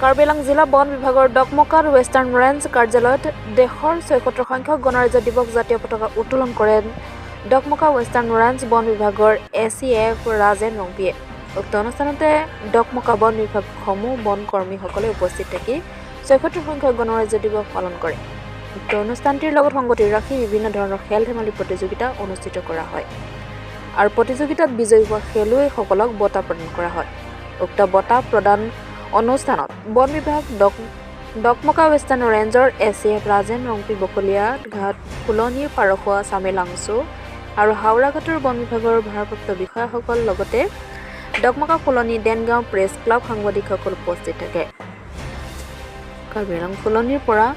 কাৰ্বি আংলং জিলা বন বিভাগৰ ডকমকাৰ ৱেষ্টাৰ্ণ ৰেঞ্জ কাৰ্যালয়ত দেশৰ 76 সংখ্যক গণৰাজ্য দিৱস জাতীয় পতাকা উত্তোলন কৰে ডকমকা ৱেষ্টাৰ্ণ ৰেঞ্জ বন বিভাগৰ এচিএফ ৰাজেন ৰংপিয়ে। উক্ত অনুষ্ঠানতে ডকমকা বন বিভাগসমূহ বন কৰ্মীসকলে উপস্থিত থাকি 76 সংখ্যক গণৰাজ্য দিৱস পালন কৰে। উক্ত অনুষ্ঠানটিৰ লগত সংগতি ৰাখি বিভিন্ন ধৰণৰ খেল ধেমালি প্ৰতিযোগিতা অনুষ্ঠিত কৰা হয় আৰু প্ৰতিযোগিতাত বিজয়ী হোৱা খেলুৱৈসকলক বঁটা প্ৰদান কৰা হয়। উক্ত বঁটা প্ৰদান অনুষ্ঠানত বন বিভাগ ডকমকা ৱেষ্টাৰ্ণ ৰেঞ্জৰ এচিএফ ৰাজেন ৰংপি, বকলীয়া ঘাট ফুলনিৰ পাৰখোৱা চামেলাংচু আৰু হাওৰাঘাটৰ বন বিভাগৰ ভাৰপ্ৰাপ্ত বিষয়াসকল লগতে ডকমকা ফুলনি দেনগাঁও প্ৰেছ ক্লাব সাংবাদিকসকল উপস্থিত থাকে। কাৰ্বি আংলং ফুলনিৰ পৰা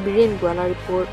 বীৰেণ গোৱালা ৰিপৰ্ট।